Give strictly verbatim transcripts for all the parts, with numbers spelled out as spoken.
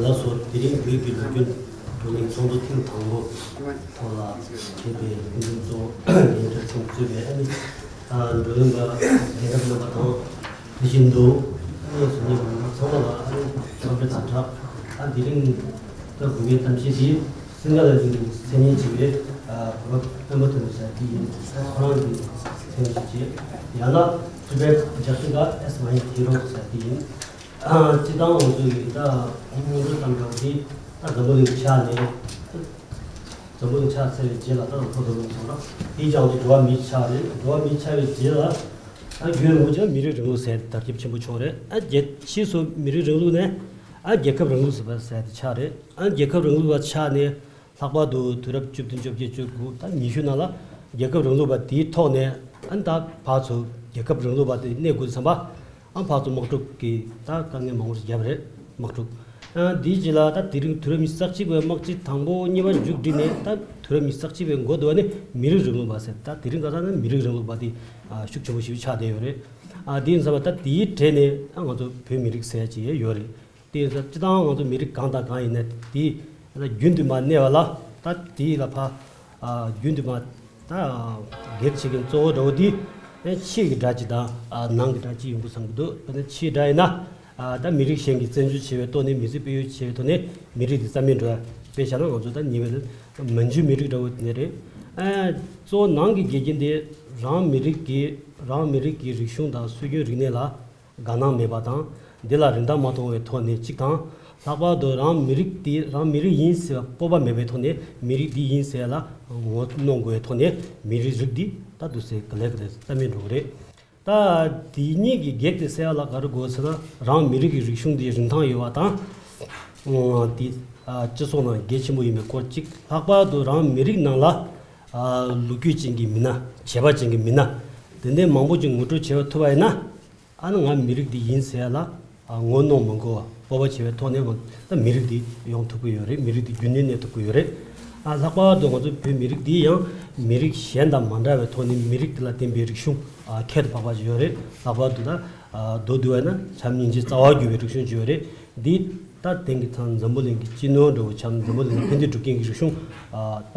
ལགས་སོ། དེ་རིང་བོད་ཀྱི་ལོ་རྒྱུས་བགྲོ་གླེང་ཚོགས་འདུ་ཐེངས་དང་པོ་ཐོག་ལ་ཕེབས་པའི་སྐུ་མགྲོན་གཙོ་བོ་ལས་འཕྲོ་ཚང་གཙོས་པའི་ཨ་ནི་བགྲོ་གླེང་པ་རྒན་རབས་རྣམ་པ་དང་། དེ་བཞིན་དུ་ཨ་ནི་གཟུགས་བརྙན་གྱི་ཚང་མ་ལ་ཨ་ནི་འཚམས་འདྲི་དང་སྦྲགས། ཨ་དེ་རིང་ད་དགོས་ངེས་གཏམ་བཤད་འདི་སིང་ག་ལ་གླིང་དུ་མཚན་སྙན་ཆེ་བའི་བོད་པ་སྤེན་པ་དོན་གྲུབ་ཟེར་དེ་ཡིན། ཁོ་རང་གི་མཚན་སྙན་ཞིག་བྱས། ཡང་ན་སྤྲུལ་པའི་རྒྱ་སེང་ག་ཨེས་མ་ཡིན་ཐེ་རོ་ཟེར་དེ་ཡིན། སྤྱི་བཏང་ང་ཚོ་ཡི་ད་སྔོན་འགྲོ་དང་འདྲ་བ་དེ་ད་འཛམ་བུ་གླིང་ཆགས་ནས། འཛམ་བུ་གླིང་ཆགས་ཚར་བའི་རྗེས་ལ་ད་ལོ་ཐོ་འཛམ་བུ་གླིང་ཆགས་ར། དེའི་རྗེས་ལ་འགྲོ་བ་མི་ཆགས་རེད། འགྲོ་བ་མི་ཆགས་པའི་རྗེས་ལ་ད་རྒྱུན་རིང་པོ་ཅིག་ལ་མི་རིགས་རིང་ལུགས་ཟེར་དར་ཁྱབ་ཆེན་པོ་བྱུང་རེད། ཨ་རྗེས་ཕྱིས་སུ་མི་རིགས་རིང་ལུགས་ནས་ཨ་རྒྱལ་ཁབ་རིང་ལུགས་ཟེར་བ་ཟེར་དེ་ཆགས་རེད། ཨ་རྒྱལ་ཁབ་རིང་ལུགས་པ་ཆགས་ནས་ལྷག་པར་དུ་དུས་རབས་བཅུ་བདུན་བཅོ་བརྒྱད་བཅུ་དགུ་ད་ཉི་ཤུ་ནང་ལ་རྒྱལ་ཁབ་རིང་ལུགས་པ་དེའི་ཐོག་ནས་ཨ་ད་ཕར་ཚུར་རྒྱལ་ཁབ་རིང་ལུགས་པ་དེ་གནས་དགོས་བསམ་པ། ཨ་ཕར་ཚུར་དམག་འཁྲུག་གི་ད་དཀའ་ངལ་མང་པོ་ཞིག་བརྒྱབ་རེད། དམག་འཁྲུག་ཨ་འདིའི་རྗེས་ལ་ད་དེ་རིང་དུས་རབས་ཉི་ཤུ་རྩ་གཅིག་པའི་དམག་སྤྱི་དང་པོ་གཉིས་པ་མཇུག་བསྒྲིལ་ནས་ད་དུས་རབས་ཉི་ཤུ་རྩ་གཅིག་པའི་འགོ་བསྡུ་བ་ནི་མི་རིགས་རིང་ལུགས་པ་ཟེར། ད་དེ་རིང་ཁ་སང་ནི་མི་རིགས་རིང་ལུགས་པ་དེ་ཨ་ཤུགས་ཆེན་པོ་ཞིག་ཆགས་བསྡད་ཡོད་རེད། ཨ་དེ་ཡིན་ཙང་ད་དེའི་གྲས་ནས་ཨ་ང་ཚོ་བོད་མི་རིགས་ཟེར་ཡ་ཅིག་ཡོད་རེད། དེ་ཡིན་ཙང་སྤྱི་བཏང་ང་ཚོ་མི་རིགས་གང་དང་གང་ཡིན་ན་དེ་ད་རྒྱུན་དུ་མ་གནས་པ་ལ་ད་དེ་ལ་ཕ་ཨ་རྒྱུན་དུ་མ་ད་སྒེར་བྱེད་མཁན་གཙོ་བོ་འདྲ་བོ་དེ་ཕྱི་གི་དགྲ་གཅིག་དང་ཨ་ནང་གི་དགྲ་གཅིག་ཡིན་དགོས་བསམ་གྱི་འདུག་དཔེར་ན་ཕྱིའི་དགྲ་ཡིན་ན་ཨ་ད་མི་རིགས་གཞན་གྱིས་བཙན་བྱོལ་བྱས་པའི་ཐོག་ནས་མི་སེར་སྤེལ་ཡུལ་བྱས་པའི་ཐོག་ནས་མི་རིགས་དེ་རྩ་མེད་འགྲོ་ཡ། དཔེ་བཞག་ན་ང་ཚོ་ད་ཉེ་བའི་མན་ཇུའི་མི་རིགས་འདྲ་བོ་དེ་འདྲ་རེད། ཨ་གཙོ་བོ་ནང་གི་འགལ་རྐྱེན་དེ་རང་མི་རིགས་ཀྱི་རང་མི་རིགས་ཀྱི་རིག་གཞུང་དང་སྲོལ་རྒྱུན་རིག་གནས་ལ་དགའ་སྣང་མེད་པ་དང་། འདི་ལ་རིན་ཐང་མ་མཐོང་བའི་ཐོག་ནས་གཅིག་དང་། ལྷག་པར་དུ་རང་མི་རིགས་དེ་རང་མི་རིགས་ཡིན་ཟེར་བ་སྤོབས་པ་མེད་པའི་ཐོག་ནས་མི་རིགས་འདི་ཡིན་ཟེར་ལ་ངོ་གནོང་དགོས་པའི་ཐོག་ནས་མི་རིགས་རིགས་འདི་ད་དུ་ཟེར་ག་ལེ་ག་ལེ་རྩ་མེད་འགྲོ་གི་རེད། ད་དེ་གཉིས་ཀྱི་གེགས་དེ་སེལ་བ་ལ་ག་རེ་དགོས་ཟེར་ན་རང་མི་རིགས་ཀྱི་རིག་གཞུང་འདི་རིན་ཐང་ཡོད་པ་དང་། འོ་དེ་སྤྱི་ཚོགས་ནང་གལ་ཆེན་པོ་ཡིན་པའི་སྐོར་གཅིག་ལྷག་པར་དུ་རང་མི་རིགས་ནང་ལ་ལོ་རྒྱུས་ཅན་གྱི་མི་སྣ་བྱས་པ་ཅན་གྱི་མི་སྣ་དེ་འདྲའི་མང་པོ་ཅིག་ངོ་སྤྲོད་བྱེད་པ་ཐུབ་པ་ཡིན་ན། ཨ་ནི་ང་མི་རིགས་འདི་ཡིན་ཟེར་ཡ་ལ་ཨ་ངོ་གནོང་མི་དགོས་པ་སྤོབས་པ་བྱེད་པའི་ཐོག་ནས་ང་ད་མི་རིགས་འདི་ཡོང་ཐུབ་ཀྱི་ཡོད་རེད། མི་རིགས་འདི་རྒྱུན་གནས་གནས་ཐུབ་ཀྱི་ཡོད་རེད། ཨ་ལྷག་པར་དུ་ང་ཚོ་བོད་མི་རིགས་འདི་ཡང་མི་རིགས་གཞན་དང་མ་འདྲ་བའི་ཐོག་ནས་མི་རིགས་འདི་ལ་བརྟེན་པའི་རིག་གཞུང་ཨ་ཁྱད་དུ་འཕགས་པ་ཞིག་ཡོད་རེད། ལྷག་པར་དུ་ད་ཨ་མདོར་བསྡུས་པ་ན་བྱམས་སྙིང་རྗེ་རྩ་བ་རྒྱུད་པའི་རིག་གཞུང་ཅིག་ཡོད་རེད། འདི་ད་དེང་གི་ཐང་འཛམ་བུ་གླིང་གི་སྤྱི་ནོར་འདྲ་བོ་བྱམས་འཛམ་བུ་གླིང་ལ་ཕན་བདེ་སྒྲུབ་མཁན་གྱི་རིག་གཞུང་ཨ་ད།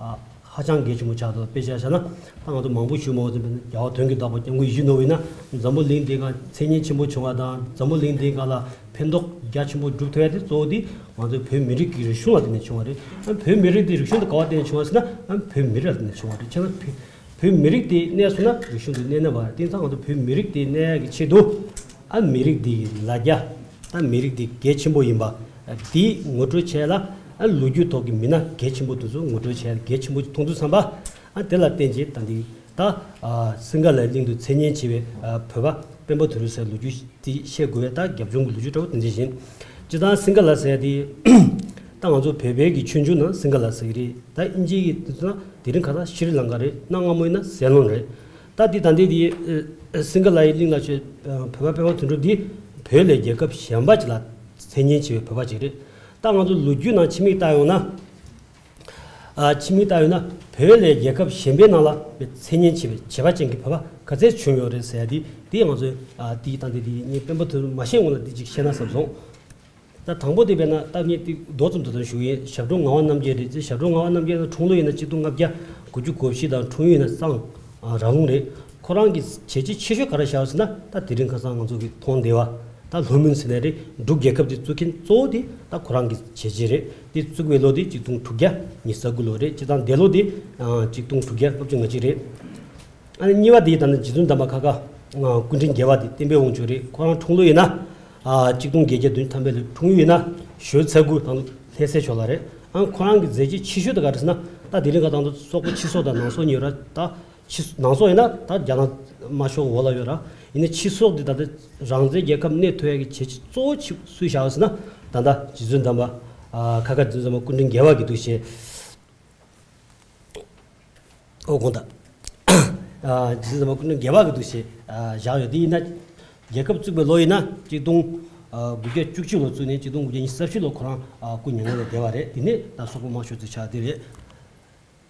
ཨ་ཧ་ཅང་གལ་ཆེན་པོ་ཆགས་འདུག་དཔེ་ཆ་བཞག་ན་ད་ང་ཚོ་མང་པོ་ཞུ་མ་འོས་ཙམ་པས་ན་རྒྱལ་བ་དོན་གྱི་བདག་པོ་སྐྱབས་མགོན་ཡིད་བཞིན་ནོར་བུ་ཡིན་ན་འཛམ་བུ་གླིང་འདིའི་སྒང་མཚན་སྙན་ཆེན་པོ་བྱུང་བ་དང་འཛམ་བུ་གླིང་འདིའི་སྒང་ལ་ཕན་ཐོགས་རྒྱ་ཆེན་པོ་སྒྲུབ་ཐུབ་ཡ་དེ་གཙོ་བོ་དེ་ང་ཚོའི་བོད་མི་རིགས་ཀྱི་རིག་གཞུང་ལ་བརྟེན་ནས་བྱུང་བ་རེད། ཨ་བོད་མི་རིགས་དེ་རིག་གཞུང་དེ་ག་པར་བརྟེན་ནས་བྱུང་བ་ཟེར་ན་ཨ་བོད་མི་རིགས་ལ་བརྟེན་ནས་བྱུང་བ་རེད། བྱས་ན་བོད་བོད་མི་རིགས་དེ་གནས་སོང་ན་རིག་གཞུང་དེ་གནས་ན་བ་རེད། དེང་སང་ང་ཚོ་བོད་མི་རིགས་དེ་གནས་ཡ་གི་ཆེད་དུ། ཨ་མི་རིགས་འདི་ཡི་ལ་རྒྱ། ད་མི་རིགས་འདི་གལ་ཆེན་པོ་ཡིན་པ། འདི་ངོ་སྤྲོད་བྱས་ལ། ཨ་ལོ་རྒྱུས་ཐོག་གི་མི་སྣ་གལ་ཆེན་པོ་དེ་ཚོ་ངོ་སྤྲོད་བྱས་ལ་གལ་ཆེན་པོ་ཅིག་མཐོང་དུས་ཙམ་པ། ཨ་དེ་ལ་བརྟེན་བྱས་ད་འདི་ད་ཨ་སིང་ག་ལའི་གླིང་དུ་མཚན་སྙན་ཆེ་བའི་ཨ་བོད་པ་སྤེན་པ་དོན་གྲུབ་ཟེར་ལོ་རྒྱུས་དེ་བཤད་དགོས་པས། ད་རྒྱབ་ལྗོངས་ཀྱི་ལོ་རྒྱུས་འདྲ་བོ་དེ་འདྲ་བཞིན། སྤྱིར་བཏང་སིང་ག་ལ་ཟེར་དེ་ད་ང་ཚོ་བོད་པའི་གི་ཆོས་འབྱུང་ནང་སིང་ག་ལ་ཟེར་གི་རེད། ད་དབྱིན་ཇིའི་གི་དུས་ཚོད་ན་དེ་རིང་ཁ་སང་ཤྲི་ལང་ཀ་རེད། གནའ་སྔ་མོ་ཡིན་ན་ཟན་ལོན་རེད། ད་འདི་ད་འདི་འདི་ཨ་སིང་ག་ལའི་གླིང་ལ་ཆོས་ཨ་བོད་པ་སྤེན་པ་དོན་གྲུབ་འདི་བོད་ལས་རྒྱལ་ཁབ་གཞན་པ་ཅིག་ལ་མཚན་སྙན་ཆེ་བའི་བོད་པ་ཅིག་རེད། ད་ང་ཚོ་ལོ་རྒྱུས་ནང་ཕྱི་མིག་བལྟ་ཡོང་ན། ཨ་ཕྱི་མིག་བལྟ་ཡོང་ན་བོད་ལས་རྒྱལ་ཁབ་གཞན་པའི་ནང་ལ་མཚན་སྙན་ཆེ་བའི་བྱེད་པ་ཅན་གྱི་བོད་པ་ག་ཚད་བྱུང་ཡོད་རེད་ཟེར་ཡ་འདི་འདི་ང་ཚོས་ཨ་འདི་ད་འདི་འདི་ངས་སྤེན་པ་དོན་གྲུབ་མ་བཤད་སྔོན་ལ་འདི་ཅིག་བཤད་ན་བསམ་སོང་། ད་དང་པོ་དེ་བས་ན་ད་ངས་ཏིག་མདོ་ཙམ་དུ་ད་ཞུ་ཡིན། ཞབས་དྲུང་ངག་དབང་རྣམ་རྒྱལ་རེད་ཅེ། ཞབས་དྲུང་ངག་དབང་རྣམ་རྒྱལ་ནི་འཁྲུངས་ལོ་ཡིན་ན་གཅིག་སྟོང་ལྔ་བརྒྱ་དགུ་བཅུ་གོ་བཞི་དང་འཁྲུངས་ཡུལ་ཡིན་ན་གཙང་ར་ལུང་རེད། ཁོ་རང་གི་བྱས་རྗེས་ཆེ་ཤོས་ག་རེ་བཞག་ཟེར་ན་ད་དེ་རིང་ཁ་སང་ང་ཚོ་གི་མཐོང་བདེ་བ་ད་ལྷོ་མོན་ཟེར་ནས་རེད། འབྲུག་རྒྱལ་ཁབ་དེ་བཙུགས་མཁན་གཙོ་བོ་དེ་ད་ཁོ་རང་གི་བྱས་རྗེས་རེད། དེ་བཙུགས་པའི་ལོ་དེ་གཅིག་སྟོང་དྲུག་བརྒྱ་ཉི་ཤུ་རྩ་དགུ་ལོ་རེད། སྤྱིར་བཏང་འདས་ལོ་དེ་གཅིག་སྟོང་དྲུག་བརྒྱ་ལྔ་བཅུ་ང་གཅིག་རེད། ཨ་ནི་གཉིས་པ་དེ་ད་ནི་རྗེ་བཙུན་དམ་པ་ཁ་ཁ་སྐུ་ཕྲེང་བརྒྱད་པ་དེ་བསྟན་པའི་དབང་ཕྱུག་རེད། ཁོ་རང་འཁྲུངས་ལོ་ཡིན་ན་ཨ་གཅིག་སྟོང་བརྒྱད་བརྒྱ་བདུན་ཅུ་ཐམ་པའི་ལོ། འཁྲུངས་ཡུལ་ཡིན་ན་ཞོལ་ཚ་གུ་དང་ལྷ་སའི་ཕྱོགས་ལ་རེད། ཨ་ཁོ་རང་གི་མཛད་རྗེས་ཆེ་ཤོས་དེ་ག་རེ་ཟེར་ན་ད་དེ་རིང་ཁ་སང་དུ་སོག་པོ་ཕྱི་སོག་དང་ནང་སོག་གཉིས་ཡོད་ར། ད་ཕྱི་ནང་སོག་ཡིན་ན་ད་རྒྱ་ནག་དམར་ཤོག་འོག་ལ་ཡོད་ར། ཡིན་ན་ཕྱི་སོག་དེ་ད་ལྟ་རང་བཙན་རྒྱལ་ཁབ་གནས་ཐུབ་ཡ་གི་བྱས་རྗེས་གཙོ་བོ་ཆེ་སུས་བཞག་ཟེར་ན་ད་ལྟ་རྗེ་བཙུན་དམ་པ་ཨ་ཁ་ཁ་རྗེ་བཙུན་དམ་པ་སྐུ་ཕྲེང་བརྒྱད་པ་གི་འདུ་ཤེས། ཨོ་དགོངས་དག་ཨ་རྗེ་བཙུན་དམ་པ་སྐུ་ཕྲེང་བརྒྱད་པ་གི་འདུ་ཤེས་ཨ་བཞག་ཡོད། དེ་ཡིན་ན་རྒྱལ་ཁབ་བཙུགས་པའི་ལོ་ཡིན་ན་གཅིག་སྟོང་ཨ་དགུ་བརྒྱ་བཅུ་གཅིག་ལོ་བཙུགས་ནས་གཅིག་སྟོང་དགུ་བརྒྱ་ཉི་ཤུ་རྩ་བཞི་ལོ་ཁོ་རང་ཨ་སྐུ་མྱ་ངན་ལས་འདས་པ་རེད། དེ་ནས་ད་སོག་པོ་དམར་ཤོག་ཚོས་ཆགས་དེ་རེད།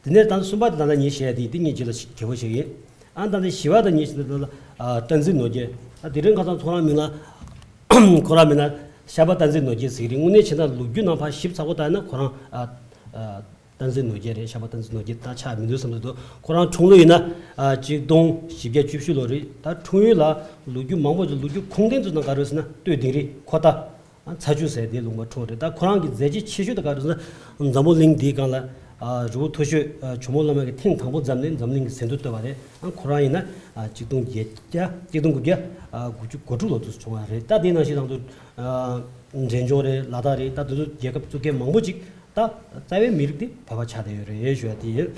དེ་ནས་ད་གསུམ་པ་དེ་ད་ལྟ་ངས་བཤད་ཡ་དེ་དེ་ངས་རྗེས་ལ་གལ་པོ་ཞིག་ཡིན། ཨ་ད་ལྟ་བཞི་པ་དང་ཉི་ཤུ་ནས་ད་ལྟ་ཨ་བསྟན་འཛིན་ནོར་རྒྱས། ཨ་དེ་རིང་ཁ་སང་ཁོ་རང་མིང་ལ་ཁོ་རང་མིང་ལ་ ཤར་པ་བསྟན་འཛིན་ནོར་རྒྱས་ཟེར་གི་རེད། དངོས་གནས་བྱས་ན་ལོ་རྒྱུས་ནང་ཕར་ཞིབ་ཚགས་པོ་ལྟ་ན་ཁོ་རང་ཨ་ཨ་བསྟན་འཛིན་ནོར་རྒྱས་རེད། ཤར་པ་བསྟན་འཛིན་ནོར་རྒྱས་ད་ཆགས་མི་འདུག་བསམ་འདུག་ཁོ་རང་འཁྲུངས་ལོ་ཡིན་ན་ཨ་གཅིག་སྟོང་བཞི་བརྒྱ་བཅུ་བཞི་ལོ་རེད། ད་འཁྲུངས་ཡུལ་ལ་ལོ་རྒྱུས་མང་པོ་ཅིག་ལོ་རྒྱུས་ཁུངས་ལྡན་ཚོ་ནང་ག་རེ་ཟེར་ན་སྟོད་དིང་རི་ཁོ་ཐ། ཨ་ཚ་ཆུ་ཟེར་དེའི་ལུང་པར་འཁྲུངས་རེད། ད་ཁོ་རང་གི་མཛད་རྗེས་ཆེ་ཤོས་དེ་ག་རེ་ཟེར་ན་འཛམ་བུ་གླིང་འདིའི་སྒང་ལ་ཨ་རི་བོ་མཐོ་ཤོས་ཨ་ཇོ་མོ་གླང་མ་གིས་ཐེངས་དང་པོ་འཛོམས་ནས་འཛམ་གླིང་གི་ཟེར་མདོ་བཏོད་པ་རེད། ཨ་ཁོ་རང་ཡིན་ན་ཨ་གཅིག་སྟོང་བརྒྱད་བརྒྱ་གཅིག་སྟོང་དགུ་བརྒྱ་ཨ་དགུ་བཅུ་གོ་དྲུག་ལོ་དུས་སུ་བྱུང་བ་རེད། ད་དེའི་ནང་བཞིན་དང་དུ་ཨ་འབྲས་ལྗོངས་རེད། ལ་དྭགས་རེད། ད་དུ་རྒྱལ་ཁབ་གཙོ་རྒྱལ་མང་པོ་ཅིག་ད་རྩ་བའི་མི་རིགས་དེ་བོད་པ་ཆགས་བསྡད་ཡོད་རེད་ཞུ་ཡ་དེ་ཡིན།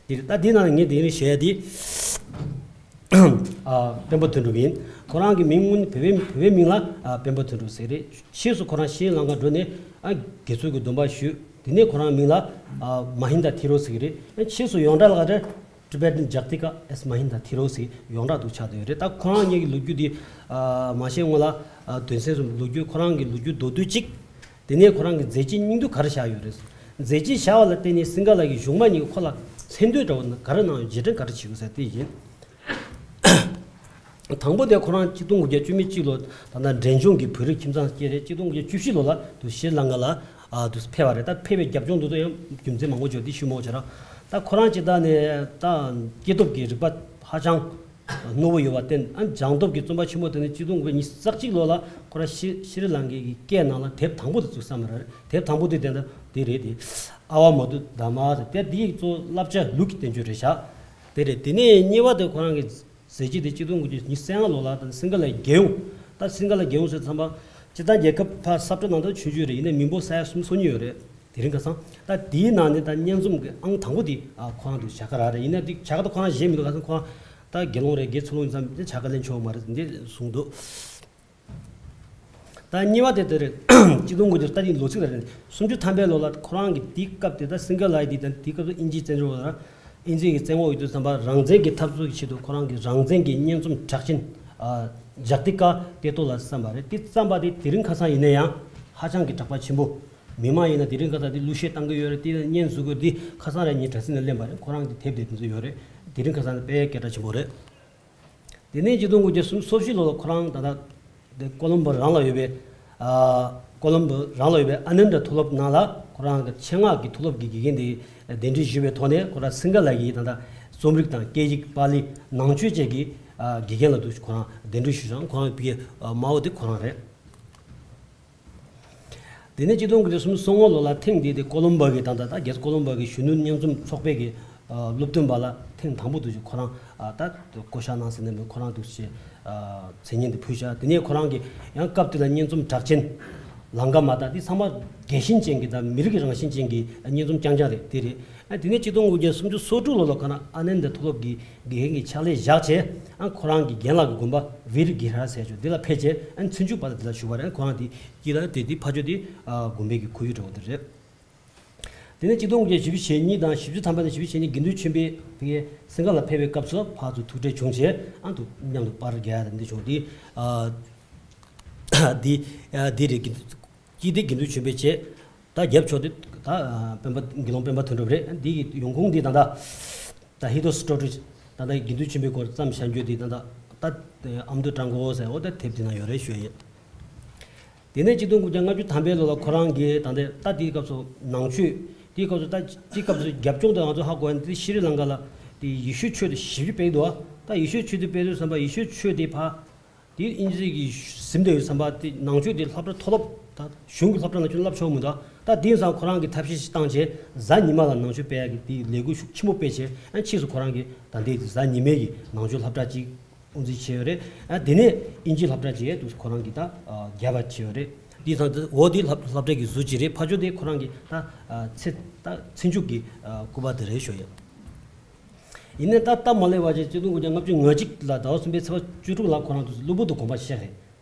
དེ་རེད། ད་དེའི་ནང་ངས་དེ་རིང་བཤད་ཡ་དེ། ཨ་སྤེན་པ་དོན་གྲུབ་ཡིན། ཁོ་རང་གི་མིང་སྔོན་བོད་པའི་བོད་པའི་མིང་ལ་ཨ་སྤེན་པ་དོན་གྲུབ་ཟེར་རེད། ཕྱིས་སུ་ཁོ་རང་ཤྲི་ལང་ཀ་འགྲོ་ནས་ཨ་དགེ་ཚུལ་གྱི་སྡོམ་པ་ཞུས། དེ་ནས་ཁོ་རང་མིང་ལ་ཨ་མ་ཧིན་དཱ་ཐི་རོ་ཟེར་གྱི་རེད། ཨ་ཕྱིས་སུ་ཡོངས་གྲགས་ལ་རེད། Tibetan Jatika as Mahinda Thero ཟེར་ཡོངས་གྲགས་འདུག་ཆགས་བསྡད་ཡོད་རེད། ད་ཁོ་རང་ཉིད་ཀྱི་ལོ་རྒྱུས་འདི་ཨ་མ་བཤད་སྔོན་ལ་ཨ་དོན་ཚན་གསུམ་ལོ་རྒྱུས་ཁོ་རང་གི་ལོ་རྒྱུས་མདོར་བསྡུས་གཅིག་དེ་ནས་ཁོ་རང་གི་མཛད་རྗེས་སྙིང་བསྡུས་ག་རེ་བཞག་ཡོད་རེད། མཛད་རྗེས་བཞག་པ་ལ་བརྟེན་ནས་སིང་ག་ལ་ཡི་གཞུང་མང་གཉིས་ཀྱིས་ཁོ་ལ་མཚན་བསྟོད་འདྲ་བོ་ག་རེ་གནང་ཡོད། རྗེས་དྲན་ག་རེ་བྱེད་དགོས་ཟེར་དེ་ཡིན། དང་པོ་དེ་ཁོ་རང་གཅིག་སྟོང་དགུ་བརྒྱ་བཅུ་མེད་གཅིག་ལོ་ད་ལྟ་འབྲས་ལྗོངས་ཀྱི་བོད་རིགས་ཁྱིམ་ཚང་སྐྱེས་རེད། གཅིག་སྟོང་དགུ་བརྒྱ་བཅུ་བཞི་ལོ་ལ་དུ་ཤྲི་ལང་ཀ་ལ་ཨ་དུ་ཕེབས་པ་རེད། ད་ཕེབས་པའི་རྒྱབ་ལྗོངས་དེ་ཚོ་ཡང་རྒྱུ་མཚན་མང་པོ་བརྗོད་དེ་ཞུ་མ་དགོས་བྱ་ར། ད་ཁོ་རང་སྤྱིར་བཏང་ནས་ད་སྐྱེས་སྟོབས་ཀྱི་རིག་པ་ཧ་ཅང་རྣོ་བོ་ཡོད་པར་བརྟེན། ཨ་སྦྱངས་སྟོབས་ཀྱི་རྩོམ་པ་ཆེན་མོ་དེ་ནི་གཅིག་སྟོང་དགུ་བརྒྱ་ཉི་ཤུ་རྩ་གཅིག་ལོ་ལ་ཁོ་རང་ཤི་ཤྲི་ལང་ཀའི་སྐད་ནང་ལ་དེབ་དང་པོ་དེ་བཙུགས་བསམ་པ་རེད། དེབ་དང་པོ་དེ་དེ་འདྲ་དེ་རེད། དེ་ཨ་ཝ་མ་དུ་དྷརྨ་ཟེར་དེ་དེའི་གཙོ་བོ་བསླབ་བྱ་ལུགས་ཀྱི་བསྟན་བཅོས་རེད་བཞག་དེ་རེད། དེ་ནས་གཉིས་པ་དེ་ཁོ་རང་གི་མཛད་རྗེས་དེ་གཅིག་སྟོང་དགུ་བརྒྱ་ཉི་ཤུ་རྩ་ལྔ་ལོ་ལ་དང་སིང་ག་ལའི་རྒྱལ་ཡོངས། ད་སིང་ག་ལའི་རྒྱལ་ཡོངས་ཟེར་ཙམ་པ་སྤྱིར་བཏང་རྒྱལ་ཁབ་ཕར་ས་ཁྲ་ནང་དུ་ཆུང་ཆུང་རེད། ཡིན་ནའི་མི་འབོར་ས་ཡ་སུམ་ཅུ་སོ་གཉིས་ཡོད་རེད། དེ་རིང་ཁ་སང་ད་དེའི་ནང་ནས་ད་སྙན་རྩོམ་གྱི་ཨང་དང་པོ་དེ་ཨ་ཁོ་རང་དུ་བཞག་ག་ར་རེད། ཡིན་ནའི་དེ་བཞག་ག་ད་ཁོ་རང་བཞེས་མི་འདུག་ཁ་སང་ཁོ་རང་ད་དགེ་སློང་རེད། དགེ་ཚུལ་སློང་ཡིན་ཙམ་དེ་བྱ་དགའ་ལེན་ཆོག་མ་རེད་འདི་གསུངས་འདུག་ད་གཉིས་པ་དེ་དེ་རེད། གཅིག་སྟོང་དགུ་བརྒྱ་ད་དེ་ལོ་ཚིགས་ལ་རེད། སུམ་ཅུ་ཐམ་པའི་ལོ་ལ་ཁོ་རང་གི་དེའི་སྐབས་དེ་ད་སིང་ག་ལའི་དེ་དང་དེའི་སྐབས་སུ་དབྱིན་ཇིའི་བཙན་བྱོལ་བ་དང་དབྱིན་ཇི་གི་བཙན་འོག་ཡོད་དུས་ཙམ་པ་རང་བཙན་གྱི་འཐབ་རྩོད་ཀྱི་ཆེད་དུ་ཁོ་རང་གི་རང་བཙན་གྱི་སྙན་རྩོམ་གྲགས་ཅན་ཨ་ཇག་ཏི་ཀ་ཏེ་ཏོ་ལ་བརྩམས་པ་རེད། དེ་བརྩམས་པ་དེ་དེ་རིང་ཁ་སང་ཡིན་ན་ཡང་ཧ་ཅང་གི་གྲགས་པ་ཆེན་པོ། མི་མང་ཡིན་ན་དེ་རིང་ཁ་སང་དེ་གླུ་གཞས་བཏང་གི་ཡོད་རེད། དེ་ལ་བརྙན་བཟོ་དགོས་དེ་ཁ་སང་རེད། ངས་དྲ་ཚིགས་ནང་གླེང་བ་རེད། ཁོ་རང་གི་དེབ་དེ་དེ་ཚོ་ཡོད་རེད། དེ་རིང་ཁ་སང་དེ་དཔེ་སྐད་གྲགས་ཆེན་པོ་རེད། དེ་ནས་གཅིག་སྟོང་དགུ་བརྒྱ་སུམ་ཅུ་སོ་བཞི་ལོ་ལ་ཁོ་རང་ད་ལྟ་དེ་ཀོ་ལོམ་བོ་རང་ལ་ཡོད་པའི་ཨ་ཀོ་ལོམ་བོ་རང་ལ་ཡོད་པའི་ཨ་ནན་དྲ་མཐོ་སློབ་ནང་ལ་ཁོ་རང་གི་ཆེད་མངགས་ཀྱི་མཐོ་སློབ་ཀྱི་དགེ་རྒན་དེ་གདན་འདྲེན་ཞུས་པའི་ཐོག་ནས་ཁོ་རང་སིང་ག་ལ་ཡི་ད་ལྟ་རྩོམ་རིག་དང་སྐད་ཡིག་པཱ་ལི་ནང་ཆོས་བཅས་ཀྱི་ཨ་དགེ་རྒན་ལ་དུ་ཁོ་རང་གདན་འདྲེན་ཞུས་ཙང་ཁོ་རང་གི་ཨ་མ་འོ་དེ་ཁོ་རང་རེད། དེ་ནས་གཅིག་སྟོང་དགུ་བརྒྱ་སུམ་ཅུ་སོ་ལྔ་ལོ་ལ་ཐེངས་འདིའི་དེ་ཀོ་ལོམ་བོ་གི་ད་ལྟ་ད་རྒྱལ་ས་ཀོ་ལོམ་བོ་གི་གཞོན་ནུ་སྙན་རྩོམ་ཚོགས་པའི་གི་ཨ་སློབ་སྟོན་པ་ལ་ཐེངས་དང་པོ་དུ་ཞིག་ཁོ་རང་ཨ་ད་བསྐོ་བཞག་གནང་ཟིན་ནས་ཁོ་རང་འདུག་ཅེས་ཨ་མཚན་སྙན་དེ་ཕུལ་བཞག་དེ་ནས་ཁོ་རང་གི་ཡང་སྐབས་དེ་ལ་སྙན་རྩོམ་གྲགས་ཅན་ལང་ཀ་མ་ད་དེ་ཚང་མ་རྒྱལ་ཞེན་ཅན་གྱི་དང་མི་རིགས་རང་བཞིན་ཅན་གྱི་སྙན་རྩོམ་རྐྱང་རྐྱང་རེད། དེ་རེད། ཨ་དེ་ནས་གཅིག་སྟོང་དགུ་བརྒྱ་སུམ་ཅུ་སོ་དྲུག་ལོ་ལ་ཁོ་རང་ཨ་ནན་དྷ་མཐོ་སློབ་ཀྱི་དགེ་རྒན་གྱི་ཕྱག་ལས་བཞག་བྱས། ཨ་ཁོ་རང་གི་རྒན་ལགས་ཀྱི་དགོན་པ་བི་རི་གི་ར་ཟེར་ཆོག་འདི་ལ་ཕེབས་བྱས། ཨ་ཚུན་ཆད་བར་དུ་འདི་ལ་བཞུགས་པ་རེད། ཨ་ཁོ་རང་དེ་དཀྱིལ་ལ་དེ་དེ་ཕ་ཇོ་དེ་ཨ་དགོན་པའི་གི་ཁོར་ཡུག་འདྲ་བོ་དེ་རེད། དེ་ནས་གཅིག་སྟོང་དགུ་བརྒྱ་བཞི་བཅུ་ཞེ་གཉིས་དང་བཞི་བཅུ་ཐམ་པ་ནས་བཞི་བཅུ་ཞེ་གཉིས་དགེ་འདུན་ཆོས་འཕེལ་དེ་སིང་ག་ལ་ཕེབས་པའི་སྐབས་སུ་ཕར་ཚུར་ཐུག་འཕྲད་བྱུང་བྱས། ཨ་དུ་མཉམ་དུ་པར་རྒྱག་ཡ་དེ་འདི་བྱུང་དེ་ཨ་དེ་ཨ་དེ་རེད། དཀྱིལ་དེ་དགེ་འདུན་ཆོས་འཕེལ་བྱས། ད་རྒྱབ་ཕྱོགས་དེ་ད་སྤེན་པ་དགེ་སློང་སྤེན་པ་དོན་གྲུབ་རེད། འདི་གི་ཡོང་ཁུངས་འདི་ད་ལྟ་ད་ཧི་ཏོ་སི་ཊོ་རི་ད་ལྟ་དགེ་འདུན་ཆོས་འཕེལ་སྐོར་བརྩམས་བཞག་རྒྱུ་འདི་ད་ལྟ་ད་ཨ་མདོ་ཀྲང་གོ་ཟེར་འོ་ད་དེབ་འདི་ན་ཡོད་རེད་ཞུ་ཡ་ཡིན། དེ་ནས་གཅིག་སྟོང་དགུ་བརྒྱ་ལྔ་བཅུ་ཐམ་པའི་ལོ་ལ་ཁོ་རང་གིས་ད་ལྟ་ད་དེའི་སྐབས་སུ་ནང་ཆོས་དེའི་སྐབས་སུ་ད་དེའི་སྐབས་སུ་རྒྱབ་ལྗོངས་དེ་ང་ཚོ་ཧ་གོ་ཡ་འདི་ཤྲི་ལང་ཀ་ལ་དེ་ཡེ་ཤུའི་ཆོས་དེ་ཞིབ་ཞིབ་སྤེལ་འདུག་ད་ཡེ་ཤུའི་ཆོས་དེ་སྤེལ་དུས་ཙམ་པ་ཡེ་ཤུའི་ཆོས་དེ་ཕ། དེ་དབྱིན་ཇི་གི་ཟིན་བསྡད་ཡོད་བསམ་པ་དེ་ནང་ཆོས་དེ་སློབ་གྲྭ་མཐོ་སློབ་དང་གཞུང་གི་སློབ་གྲྭ་ནང་ཆོས་བསླབ་ཆོག་མི་འདུག་ད་དེང་སང་ཁོ་རང་གིས་ཐབས་ཤེས་ཤིག་བཏང་བྱས་གཟའ་ཉི་མ་ལ་ནང་ཆོས་སྤེལ་ཡག་གི་དེ་ལས་འགུལ་ཤུགས་ཆེན་པོ་སྤེལ་བྱས། ཨ་ཕྱིས་སུ་ཁོ་རང་གིས་ད་ལྟའི་གཟའ་ཉི་མའི་གི་ནང་ཆོས་སློབ་གྲྭ་གཅིག་དབུ་འཛུགས་བྱས་ཡོད་རེད། ཨ་དེ་ནས་དབྱིན་ཇིའི་སློབ་གྲྭ་གཅིག་དུ་ཁོ་རང་གིས་ད་ཨ་རྒྱབ་པ་བྱས་ཡོད་རེད། དེང་སང་དེ་འོ་དེ་སློབ་སློབ་གྲྭ་གི་ཟུར་གཅིག་རེད། ཕ་ཇོ་དེ་ཁོ་རང་གི་ད་ཨ་ཚེ་ད་ཚེ་མཇུག་གི་ཨ་སྐུ་པར་དེ་རེད་ཞུ་ཡ། ཡིན་ནའི་ད་སྟབས་མ་ལེགས་པ་ཅིག་གཅིག་སྟོང་དགུ་བརྒྱ་ལྔ་བཅུ་ང་གཅིག་ལ་ཟླ་བ་གསུམ་པའི་ཚེས་པ་བཅུ་དྲུག་ལ་ཁོ་རང་ཚོ་གློ་བུར་དུ་དགོངས་པ་བཞེས་རེད།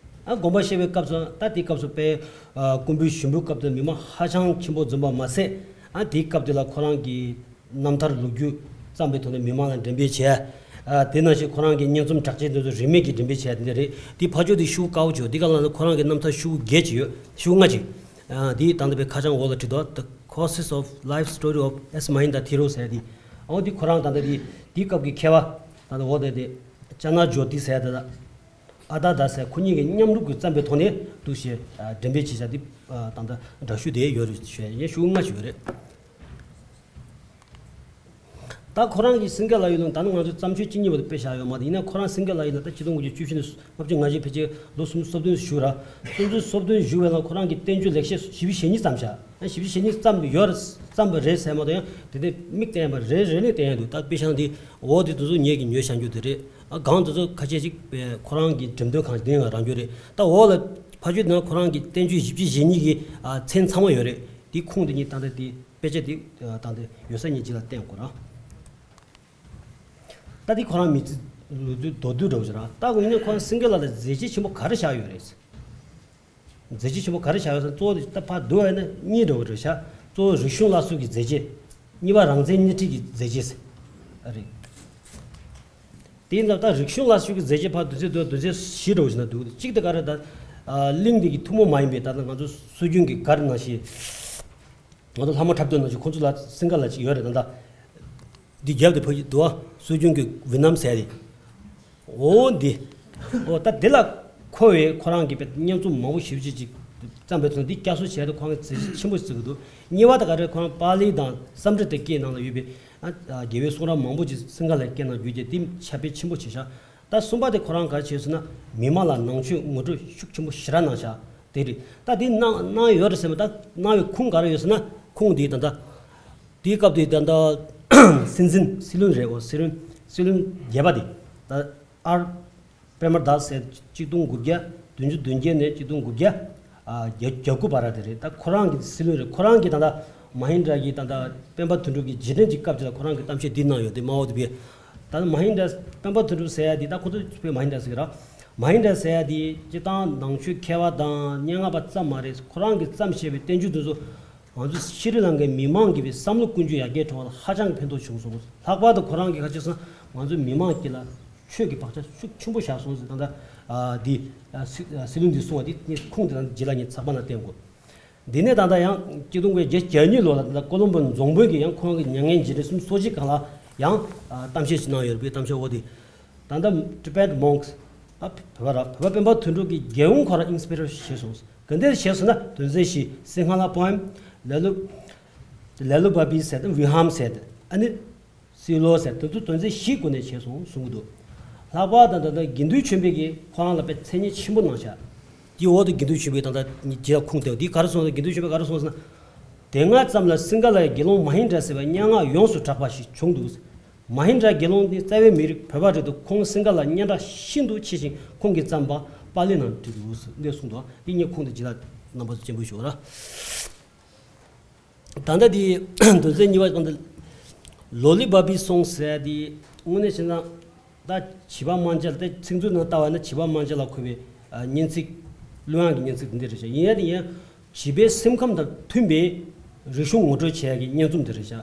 ཨ་དགོངས་པ་བཞེས་པའི་སྐབས་སུ་ད་དེའི་སྐབས་སུ་དཔེ་ཨ་སྐུ་འབུལ་ཞུ་འབུལ་སྐབས་དུ་མི་མང་ཧ་ཅང་ཆེན་པོ་འཛོམས་པ་མ་ཟད། ཨ་དེའི་སྐབས་དེ་ལ་ཁོ་རང་གི་རྣམ་ཐར་ལོ་རྒྱུས་བརྩམས་པའི་ཐོག་ནས་མི་མང་ལ་འགྲེམས་སྤེལ་བྱས། ཨ་དེ་ནང་བཞིན་ཁོ་རང་གི་སྙན་རྩོམ་གྲགས་ཅན་དེ་ཚོ་རིན་མེད་ཀྱིས་འགྲེམས་སྤེལ་བྱས་དེ་འདྲ་རེད། དེ་ཕ་ཇོ་དེ་ཤུགས་དཀར་པོ་བྱས། དེ་ག་ལ་ན་ཁོ་རང་གི་རྣམ་ཐར་ཤུགས་བརྒྱད་ཅིག་ཡོད། ཤུགས་ལྔ་ཅིག་ཨ་དེ་ད་ལྟ་བའི་ཁ་བྱང་འོག་ལ་བྲིས་འདུག The Courses of Life Story of S Mahinda Thero ཟེར་དེ། ཨོ་དེ་ཁོ་རང་ད་ལྟ་དེ་དེའི་སྐབས་ཀྱི་མཁས་པ་ད་ལྟ་འོག་དེ་དེ་ཅ་ན་ཇོ་ཏི་ཟེར་དེ་ད། ཨ་ད་ད་ཟེར་ཁོ་གཉིས་ཀྱིས་མཉམ་རུབ་ཀྱིས་བརྩམས་པའི་ཐོག་ནས་འདུག་ཞེས་འགྲེམས་སྤེལ་བྱེད་བྱ་འདི་ད་ལྟ་འདྲ་བཤུས་དེ་ཡོད་རེད་ཞུ་ཡ་ཡིན། ཞུ་ལྔ་ཞུ་ཡོད་རེད། ད་ཁོ་རང་གི་སིང་ག་ལ་ཡུལ་ལུང་ད་ནི་ང་ཚོས་བརྩམས་ཆོས་གཅིག་གཉིས་པ་དེ་དཔེ་བཞག་ཡོད་མ་རེད། ཡིན་ན་ཁོ་རང་སིང་ག་ལ་ཡུལ་ལ་ད་ཆིག་སྟོང་དགུ་བརྒྱ་བཅུ་བཞི་ནས་ལྔ་བཅུ་ང་བཞི་ཕལ་ཆེར་ལོ་སུམ་ཅུ་སོ་བདུན་བཞུགས་ར། སུམ་ཅུ་སོ་བདུན་བཞུགས་པའི་ནང་ཁོ་རང་གི་བསྟན་བཅོས་ལེགས་བཤད་ཞེ་པོ་ཞེ་གཉིས་བརྩམས་བཞག་ཞེ་པོ་ཞེ་གཉིས་བརྩམས་ཡོད་རེད། བརྩམས་པ་རེད་ཟེར་མ་གཏོགས་ཡང་དེ་འདྲའི་མིག་བསྟན་པ་རེ་རེ་ནས་བསྟན་ཡ་འདུག་ད་དཔེ་བཞག་ན་འདི་འོ་དེ་དེ་ཚོ་ངེད་ཀྱིས་ཉོས་བཞག་རྒྱུ་དེ་རེད། ཨ་གང་དེ་ཚོ་ཁ་ཤས་ཅིག་ཁོ་རང་གི་འགྲེམས་སྟོན་ཁང་དེ་ཡང་རང་འགྱོ་རེད། ད་འོ་ལ་ཕ་ཆོས་དེ་ན་ཁོ་རང་གི་བསྟན་བཅོས་བཞི་བཅུ་ཞེ་གཉིས་ཀྱི་མཚན་ཚང་མ་ཡོད་རེད། དེ་ཁུངས་དེ་གཉིས་ད་ལྟ་དེ། དཔེ་ཆ་དེ་དང་དེ་ཡོད་ས་ཉིད་ཅིག་ལ་བསྟན་དགོས་ར། ད་དེ་ཁོ་རང་མི་ཚེ་ལོ་རྒྱུས་མདོར་བསྡུས་འདྲ་བོ་ཞིག་ར། ད་དགོས་ཡིན་ན་ཁོ་རང་སིང་ག་ལ་ལ་མཛད་རྗེས་ཆེན་པོ་ག་རེ་བཞག་ཡོད་རེད། མཛད་རྗེས་ཆེན་པོ་ག་རེ་བཞག་ཡོད་ཟེར་ན་གཙོ་བོ་དེ་ད་ཕར་བསྡུ་བ་ཡིན་ན་གཉིས་འདྲ་བོ་རེད་ཤག་གཙོ་བོ་རིག་གཞུང་སླར་གསོ་གི་མཛད་རྗེས། གཉིས་པ་རང་བཙན་སྣེ་ཁྲིད་ཀྱི་མཛད་རྗེས་ཟེར། ཨ་རེད། དེ་ཡིན་ཙང་ད་རིག་གཞུང་སླར་གསོ་གི་མཛད་རྗེས་ཕར་བསྡུ་ཚེ་བསྡུ་བསྡུ་ཚེ་བཞི་འདྲ་བོ་ཞིག་ན་འདུག་གཅིག་དེ་ག་རེ་ད། གླིང་འདི་གི་ཐུན་མོང་མ་ཡིན་པའི་ད་ང་ཚོ་སྲོལ་རྒྱུན་གྱི་གར་ནང་བཞིན། ང་ཚོ་ལྷ་མོ་འཁྲབ་སྟོན་ནང་བཞིན་ཁོང་ཚོ་ལ་སིང་ག་ལ་ཅིག་ཡོད་རེད་ད་ལྟ། འདི་རྒྱབ་དེ་ཕ་གི་འདུག་ཨ། སྲོལ་རྒྱུན་གྱི་ཝི་ནམ་ཟེར་ཡ་དེ། འོ་འདི། འོ་ད་འདི་ལ་མཁོ་བའི་ཁོ་རང་གི་པའི་བརྙན་རྩོམ་མང་པོ་ཞེ་པོ་ཅིག་ཅིག་བརྩམས་པའི་ཐོག་ནས་འདི་བསྐྱར་གསོ་བྱས་ཏེ་ཁོ་རང་གི་མཛད་རྗེས་ཆེན་པོ་ཞིག་བརྩི་གི་འདུག་གཉིས་པ་དེ་ག་རེ་ཁོ་རང་པཱ་ལི་དང་སཾ་སྐྲྀ་ཏ་སྐད་ནང་ལ་ཡོད་པའི་ཨ་རྒྱལ་བའི་གསུང་རབ་མང་པོ་ཅིག་སིང་ག་ལ་སྐད་ནང་བསྒྱུར་རྗེས་འདི་ཁྱབ་སྤེལ་ཆེན་པོ་བྱས་ཤག་ད་གསུམ་པ་དེ་ཁོ་རང་ག་རེ་བྱས་ཟེར་ན་མི་མང་ལ་ནང་ཆོས་ངོ་སྤྲོད་ཤུགས་ཆེན་པོ་ཞེ་དྲག་གནང་ཤག་དེ་རེད། ད་དེ་གནང་གནང་ཡོད་རེད་ཟེར་མ་ད་གནང་བའི་ཁུངས་ག་རེ་ཡོད་ཟེར་ན་ཁུངས་དེ་ད་ལྟ། དེའི་སྐབས་དེ་ད་ལྟ་སྲིད་འཛིན་སྲིད་བློན་རེད་འོ། སྲིད་བློན་སྲིད་བློན་བརྒྱད་པ་དེ་ད་ཨར་པྲེ་མ་དཱས་ཟེར་གཅིག་སྟོང་དགུ་བརྒྱ་བདུན་ཅུ་དོན་བརྒྱད་ནས་གཅིག་སྟོང་དགུ་བརྒྱ་ཨ་བརྒྱད་ཅུ་གྱ་དགུ་བར་དེ་རེད། ད་ཁོ་རང་གི་སྲིད་བློན་རེད། ཁོ་རང་གིས་ད་ལྟ་མ་ཧིན་དྲ་གི་ད་ལྟ་སྤེན་པ་དོན་གྲུབ་ཀྱི་རྗེས་དྲན་གྱི་སྐབས་དེ་ལ་ཁོ་རང་གིས་གཏམ་བཤད་འདི་གནང་ཡོད་དེ་མ་འོ་དེ་བས། ད་ལྟ་མ་ཧིན་དྲ་སྤེན་པ་དོན་གྲུབ་ཟེར་ཡ་དེ་ད་ཁོ་ཚོ་དཔེ་མ་ཧིན་དྲ་ཟེར་གི་ར། མ་ཧིན་དྲ་ཟེར་ཡ་དེ་སྤྱིར་བཏང་ནང་ཆོས་མཁས་པ་དང་སྙན་ངག་པ་ཙམ་མ་རེད། ཁོ་རང་གིས་བརྩམས་བཞག་པའི་བསྟན་བཅོས་དེ་ཚོ། ང་ཚོ་ཤྲི་ལང་ཀའི་མི་མང་གི་བསམ་བློ་ཀུན་སྤྱོད་ཡར་རྒྱས་འགྲོ་བ་ལ་ཧ་ཅང་གི་ཕན་ཐོགས་བྱུང་སོང་། ལྷག་པར་དུ་ཁོ་རང་གིས་ཁ་ཆེ་སོང་ང་ཚོའི་མི་མང་དཀྱིལ་ལ་ཆོས་ཀྱི་བག་ཆགས་ཤུགས་ཆེན་པོ་བཞག་སོང་ཟེར། ད་ལྟ་འདི་སྲིད་བློན་འདིས་གསུངས་པ་འདི་ཁུངས་དེ་དང་རྗེས་ལ་ངས་ཚགས་པར་ནང་བསྟན་དགོས། འདི་ནས་ད་ལྟ་ཡང་གཅིག་སྟོང་དགུ་བརྒྱ་བརྒྱད་ཅུ་གྱ་གཉིས་ལོ་ལ་ད་ལྟ་ཀོ་ལོམ་པོ་རྫོང་དཔོན་གྱིས་ཡང་ཁོ་རང་གི་མྱ་ངན་རྗེས་དྲན་སུམ་ཅུ་སོ་གཅིག་སྒང་ལ་ཡང་གཏམ་བཤད་ཅིག་གནང་ཡོད་རེད་པས། གཏམ་བཤད་འོ་དེ། ད་ལྟ་Tibet monks ཨ་བོད་པ་ར་བོད་པ་སྤེན་པ་དོན་གྲུབ་ཀྱི་རྒྱལ་ཡོངས་ཁོ་ར་ཨིན་སི་པི་རེ་ཤན་བྱས་སོང་། ག་འདྲ་བྱས་སོང་ན་དོན་ཚན་བཞི། སིང་ཧ་ལ་པོ་ཨེམ། ལེ་ལུ་ལེ་ལུ་བ་བི་ཟེར་དང་བི་ཧམ་ཟེར་དང་ཨ་ནི་སི་ལོ་ཟེར་དེ་ཚོ་དོན་ཚན་བཞིའི་སྒོ་ནས་བྱས་སོང་གསུང་གི་འདུག་ལྷག་པར་དུ་ད་ལྟ་དགེ་འདུན་ཆོས་འཕེལ་གྱིས་ཁོ་རང་ལ་དཔེ་མཚན་སྙན་ཆེན་པོ་གནང་ཤག་དེའི་འོག་ཏུ་དགེ་འདུན་ཆོས་འཕེལ་ད་ལྟ་རྗེས་ལ་ཁུངས་བསྟན་འདི་ག་རེ་གསུངས་ན་དགེ་འདུན་ཆོས་འཕེལ་ག་རེ་གསུངས་ཟེར་ན། དེ་སྔ་ཙམ་ལ་སིང་ག་ལའི་དགེ་སློང་མ་ཧིན་དྲ་ཟེར་བའི་སྙན་ངག་ཡོངས་སུ་གྲགས་པ་ཞིག་བྱུང་འདུག་མ་ཧིན་དྲ་དགེ་སློང་ནི་རྩ་བའི་མི་རིགས་བོད་པ་རེད་འདུག་ཁོང་སིང་ག་ལ་སྙན་གྲགས་ཤིན་ཏུ་ཆེ་ཞིང་ཁོང་གིས་བརྩམས་པ་པཱ་ལི་ནང་བྲིས་འདུག་ཟེར་གསུངས་འདུག་འདི་ངས་ཁུངས་དེ་ཇི་ལྟར་རྣམ་པ་ཚོ་མཁྱེན་པོ་ཞུ་ར། ད་ལྟ་འདི་དོན་ཚན་གཉིས་པ་ད་ལྟ་ལོ་ལི་བ་བི་སོང་ཟེར་འདི་དངོས་གནས་བྱས་ན་ད་བྱིས་པ་དམར་འབྱར་དེ་ཚིག་མཛོད་ནང་ལྟ་བ་ན་བྱིས་པ་དམར་འབྱར་ལ་མཁོ་བའི་སྙན་ཚིག་གླུ་དབྱངས་ཀྱི་སྙན་ཚིག་འདི་འདྲ་རེད་ཤག་ཡིན་ཡང་དེ་ཡང་བྱིས་པའི་སེམས་ཁམས་དང་མཐུན་པའི་རིག་གཞུང་ངོ་སྤྲོད་བྱེད་ཡག་གི་སྙན་རྩོམ་འདི་རེད་ཤག་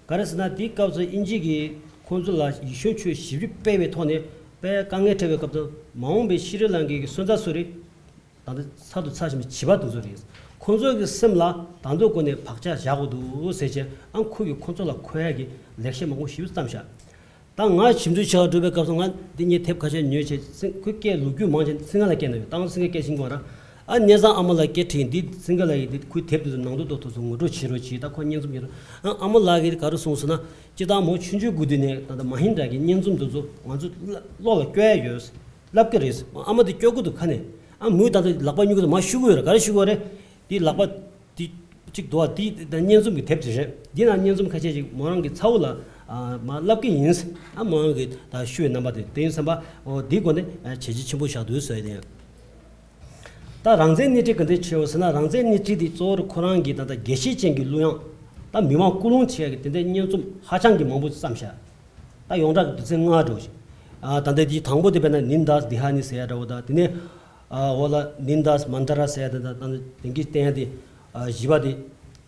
ག་རེ་ཟེར་ན་དེའི་སྐབས་སུ་དབྱིན་ཇི་གིས་ཁོང་ཚོ་ལ་ཡིག་གཞུང་ཆོས་ཞིབ་ཞིབ་སྤེལ་བའི་ཐོག་ནས་དཔེ་དཀའ་ངལ་འཕྲད་པའི་སྐབས་སུ་མ་འོངས་པའི་ཤྲི་ལང་ཀའི་སོན་རྩ་སུ་རེད། ད་ལྟ་གསར་དུ་ཚར་བཞིན་པའི་བྱིས་པ་དེ་ཚོ་རེད། ཁོང་ཚོ་གི་སེམས་ལ་ད་དུང་སྒོ་ནས་བག་ཆགས་བཞག་དགོས་འདུག་ཟེར་བྱས་ཨང་ཁོ་གིས་ཁོང་ཚོ་ལ་མཁོ་ཡག་གི་ལེགས་བཤད་མང་པོ་ཞིབ་བརྩམས་ཤག་ད་ང་ཞིབ་འཇུག་བྱ་བ་སྒྲུབ་པའི་སྐབས་སུ་ང་འདི་ངས་དེབ་ཁ་ཤས་ཉོས་བྱས་སིང་ཁོའི་སྐད་ལོ་རྒྱུས་མང་ཆེ་སིང་ག་ལ་སྐད་ནང་ཡོད། ད་ང་སིང་ག་སྐད་ཤེས་ཀྱི་མ་རེད། ཨ་གནས་ཚང་ཨ་མ་ལ་སྐད་དྲིས་འདི་སིང་ག་ལ་ཡིན་འདི་ཁོའི་དེབ་དེ་ཚོ་ནང་དུ་ཏོག་ཏོག་ཚོ་ངོ་སྤྲོད་བྱེད་རོགས་གྱིས། ད་ཁོ་སྙན་རྩོམ་ཡིན་རོགས་ཨ་ཨ་མ་ལགས་ཀྱིས་ག་རེ་གསུངས་ཟེར་ན་སྤྱིར་བཏང་མོ་ཆུང་ཆུང་དགུ་དུས་ནས་ད་ལྟ་མ་ཧིན་དྲ་གི་སྙན་རྩོམ་དེ་ཚོ་ང་ཚོ་བློ་ལ་སྐྱོ་ཡ་ཡོད། ལབ་ཀྱི་རེད། ཨ་མ་དེ་སྐྱོ་གི་འདུག་ཁ་ནས། ཨ་མོས་ད་ལྟ་ལག་པ་སྨྱུ་གུ་དེ་མར་གཞུ་གི་ཡོད་རེད། ག་རེ་གཞུ་གི་ཡོད་རེད། དེ་ལག་པ་དེ་གཅིག་འདུག་བ། དེ་ད་སྙན་རྩོམ་གྱི་དེབ་དེ་རེད། འདི་ན་སྙན་རྩོམ་ཁ་ཤས་ཅིག་མོ་རང་གི་ཚ་བོ་ལ་ཨ་མར་ལབ་ཀྱི་ཡིན། ཨ་མོ་རང་གི་ད་ཞུ་བའི་རྣམ་པ་དེ་དེ་ཡིན་བསམ་པ་འོ་དེའི་སྒོ་ནས་བྱས་རྗེས་ཆེན་པོ་བཞག་འདུག་ཟེར་ཡ་དེ་ཡིན། ད་རང་བཙན་སྣེ་ཁྲིད་ག་འདྲ་བྱས་ཡོད་ཟེར་ན་རང་བཙན་སྣེ་ཁྲིད་དེ་གཙོ་བོར་ཁོ་རང་གི་ད་ལྟ་དགེ་བཤེས་ཅན་གྱི་གླུ་དབྱངས་ད་མི་མང་སྐུལ་སློང་བྱེད་ཡ་གི་དེ་འདྲའི་སྙན་རྩོམ་ཧ་ཅང་གི་མང་པོ་བརྩམས་ཤག་ད་ཡོངས་གྲགས་ཀྱི་སྡེ་ཚན་ལྔ་འདྲ་བོ་ཞིག་ཨ་ད་ལྟ་དེའི་དང་པོ་དེ་དཔེར་ན་ནིན་དཱས་དི་ཧ་ནི་ཟེར་ཡ་འདྲ་བོ་དང་དེ་ནས་ཨ་འོ་ལ་ནིན་དཱས་མན་ད་ར་ཟེར་ཡ་དེ་དང་ད་ལྟ་དེང་གི་བསྟན་ཡ་དེ་ཨ་བཞི་པ་དེ་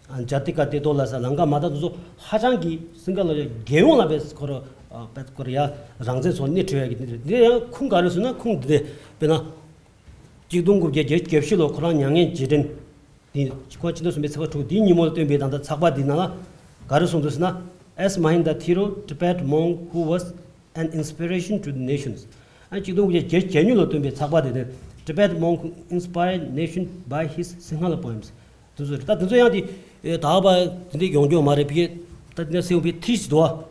ཨ་ཇཱ་ཏི་ཀ་ཏེ་ཏོ་ལ་ཟེར་ལང་ཀ་མ་ད་དེ་ཚོ་ཧ་ཅང་གི་སིང་ག་ལ་རྒྱལ་ཡོངས་ལ་དཔེ་ཁོ་ར་ཨ་དཔེ་ཁོ་ར་ཡ་རང་བཙན་ཚོ་སྣེ་ཁྲིད་ཡ་གི་དེ་འདྲ་དེ་ཡང་ཁུངས་ག་རེ་ཟེར་ན་ཁུངས་འདི་དེ་དཔེར་ན། གཅིག་སྟོང་དགུ་བརྒྱ་བརྒྱད་ཅུ་གྱ་བཞི་ལོ་ཁོ་རང་མྱ་ངན་རྗེས་དྲན། དེ་ཁོ་ཕྱི་ཟླ་གསུམ་པའི་ཚེས་པ་དྲུག་དེའི་ཉིན་མོ་ལ་བཏོན་པའི་ད་ལྟ་ཚགས་པར་འདི་ནང་ལ་ག་རེ་གསུངས་འདུག་ཟེར་ན། As Mahinda Thero, Tibet monk who was an inspiration to the nations. ཨ་གཅིག་སྟོང་དགུ་བརྒྱ་བརྒྱད་ཅུ་གྱ་གཉིས་ལོ་བཏོན་པའི་ཚགས་པར་དེ་ནི་Tibet monk inspired nation by his Sinhala poems། དེ་ཚོ་རེད། ད་དེ་ཚོ་ཡང་དེ་ད་བ་དེ་འདྲ་ཡོང་རྒྱུ་མ་རེད། ཕ་གི་ད་དེ་འདྲ་སེ་ཡོང་པའི་ཐིས་དོ།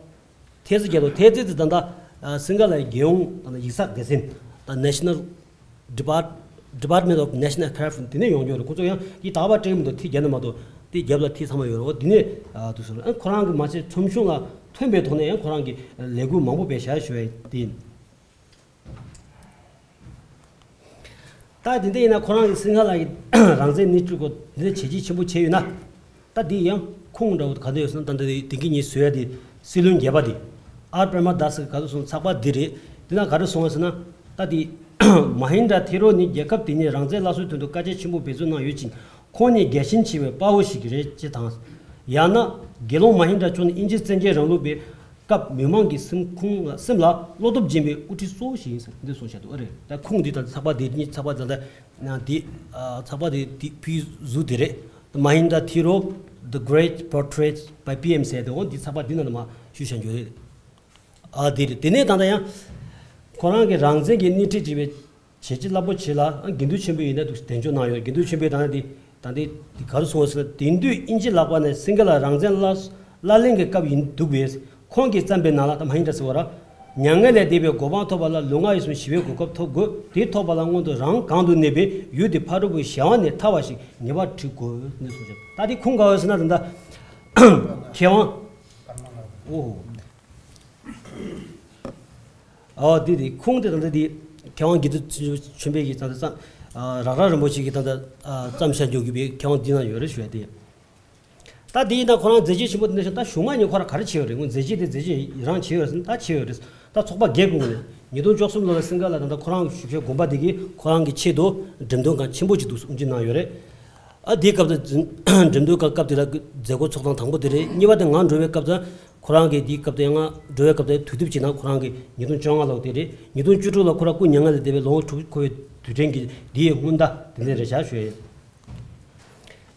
ཐེ་ཚི་རྒྱལ་དོ། ཐེ་ཚི་དེ་ད་ད་སིང་ག་ལའི་རྒྱལ་ཡོངས་ད་ཡིག་ཚགས་སྡེ་ཚན་ད་National Depart- Department of National Archive དེ་ནས་ཡོང་རྒྱུ་རེད། ཁོ་ཚོ་ཡང་དེ་ད་བ་སྤྲད་མི་འདུག་ཐིས་བརྒྱབ་ན་མ་གཏོགས་དེ་རྒྱབ་ལ་ཐིས་ཚང་མ་ཡོད་རེད། འོ་དེ་ནས་དུ་སོང་ཨ་ཁོ་རང་གི་མ་ཚད་ཁྲོམ་གཞུང་ལ་ཐོན་པའི་ཐོག་ནས་ཡང་ཁོ་རང་གི་ལས་འགུལ་མང་པོ་སྤེལ་བཞག་ཞུ་བ་དེ་ཡིན། ད་དེ་འདྲ་ཡིན་ན་ཁོ་རང་གི་སིང་ཧ་ལ་ཡི་རང་བཙན་སྣེ་ཁྲིད་སྐོར་འདི་འདྲ་བྱས་རྗེས་ཆེན་པོ་བྱས་ཡོད་ན། ད་འདི་ཡང་ཁུངས་འདྲ་བོ་ག་འདྲ་ཡོད་ཟེར་ན། ད་འདི་དེང་གི་ཉིན་བཟོས་ཡ་དེ་སྲིད་བློན་བརྒྱད་པ་དེ་ཨར་པྲེ་མ་དཱ་སི་ག་ཚོད་སོང་ཚགས་པར་འདི་རེད། འདི་ན་ག་རེ་གསུངས་ཡོད་ཟེར་ན། ད་འདི་མ་ཧིན་དྲ་ཐེ་རོ་ནི་རྒྱལ་ཁབ་དེ་ཉིད་རང་བཙན་སླར་གསོའི་དོན་དུ་དཀའ་སྤྱད་ཆེན་པོ་འབད་བརྩོན་གནང་ཡོད་ཅིང་། ཁོང་ནི་རྒྱལ་ཞེན་ཆེ་བའི་དཔའ་བོ་ཞིག་རེད་ཅེས་དང་། ཡང་ན་དགེ་སློང་མ་ཧིན་དྲ་མཆོག་ནི་དབྱིན་ཇི་བཙན་རྒྱལ་རིང་ལུགས་པའི་སྐབས་མི་མང་གི་སེམས་ཁོང་ལ་སེམས་ལ་བློ་སྟོབས་སྦྱིན་པའི་དབུ་ཁྲིད་གཙོ་བོ་ཞིག་ཡིན་ཟེར་འདི་གསུངས་བཞག་འདུག་ཨ་རེད། ད་ཁུངས་འདི་དང་ཚགས་པར་འདི་གཉིས་ཚགས་པར་ད་ལྟ་ན་འདི་ཚགས་པར་འདི་འདི་ཕུལ་གཟུགས་འདི་རེད། མ་ཧིན་དྲ་ཐེ་རོ། The Great Portrait by P M ཟེར་དེ་འོ་འདི་ཚགས་པར་འདི་ནང་ལ་མ་ཞུས་བཞག་འདུག་རེད། ཨ་འདི་རེད། དེ་ནས་ད་ལྟ་ཡང་ཁོ་རང་གི་རང་བཙན་གྱི་སྣེ་ཁྲིད་བྱས་པའི་བྱས་རྗེས་རླབས་པོ་ཆེ་ལ་དགེ་འདུན་ཆོས་འཕེལ་ཡིན་ན་འདུག་གདེང་འཇོག་གནང་ཡོད། དགེ་འདུན་ཆོས་འཕེལ་ད་ནི་དེ་ད་ལྟའི་དེ་ག་རེ་གསུངས་ཟེར་ན། དེང་དུས་དབྱིན་ཇི་ལག་པ་ནས་སིང་ག་ལ་རང་བཙན་སླར་སླར་ལེན་གྱི་སྐབས་ཡིན་འདུག་པས། ཁོང་གིས་བརྩམས་པའི་ནང་ལ་ད་མ་ཡིན་འདྲ་ཟེར་བ་ར། མྱ་ངན་ལས་འདས་པའི་གོ་འཕང་ཐོབ་པ་ལ་ལུས་ངག་ཡིད་གསུམ་ཞི་བའི་གོ་སྐབས་ཐོབ་དགོས། དེ་ཐོབ་པ་ལ་སྔོན་དུ་རང་གང་དུ་གནས་པའི་ཡུལ་དེ་ཕ་རོལ་པོའི་གཞན་དབང་ནས་ཐར་བ་ཞིག་ངེས་པར་བྱེད་དགོས་ནས་གསུངས་ཤག་ད་དེ་ཁུངས་ག་བ་ཟེར་ན་ད་ལྟ་མཁས་དབང་ཨོ། ཨོ་དེ་དེ་ཁུངས་དེ་ད་ལྟ་དེ་མཁས་དབང་དགེ་འདུན་ཆོས་འཕེལ་གྱིས་ད་ལྟ་བརྩམས། ཨ་རག་རག་རིན་པོ་ཆེ་གིས་ད་ལྟ་ཨ་བརྩམས་བཞག་རྒྱུ་གི་པའི་མཁས་དབང་འདི་ན་ཡོད་རེད་ཞུ་ཡ་དེ། ད་དེ་ཡིན་ན་ཁོ་རང་མཛད་རྗེས་ཆེན་པོ་དེ་འདྲ་ཞིག་ད་གཞུག་མ་ནས་ཁོ་རང་ག་རེ་བྱས་ཡོད་རེད། ངོ་མཛད་རྗེས་དེ་མཛད་རྗེས་རང་བྱས་ཡོད་རེད་ཟེར་ན་ད་བྱས་ཡོད་རེད། ད་ཚོགས་པ་བརྒྱད་ཀྱི་ངོས་ནས་ཉིས་སྟོང་བཅུ་གསུམ་ལོ་ལ་སིང་ག་ལ་ད་ལྟ་ཁོ་རང་བཞུགས་ས་དགོན་པ་དེ་གིས་ཁོ་རང་གི་ཆེད་དུ་འགྲེམས་སྟོན་ཁང་ཆེན་པོ་ཅིག་འདུག་དབུ་འབྱེད་གནང་ཡོད་རེད། ཨ་དེའི་སྐབས་དུ་འགྲེམས་སྟོན་ཁང་སྐབས་དེ་ལ་མཛད་སྒོ་ཚོགས་སྟངས་དང་པོ་དེ་རེད། གཉིས་པ་དེ་ང་འགྲོ་བའི་སྐབས་དུ་ཁོ་རང་གིས་དེའི་སྐབས་དུ་ཡང་ང་འགྲོ་བའི་སྐབས་དུ་དུས་དེབ་ཅིག་ནང་ཁོ་རང་གིས་ཉིས་སྟོང་བཅོ་ལྔ་ལོ་དེ་རེད། ཉིས་སྟོང་བཅུ་དྲུག་ལ་ཁོ་རང་སྐུ་མྱ་ངན་ལས་འདས་པའི་ལོ་ངོ་དྲུག་འཁོར་བའི་དུས་དྲན་གྱི་དེའི་སྔོན་བརྡ་དེ་འདྲ་རེད་བཞག་ཞུ་ཡ་ཡིན།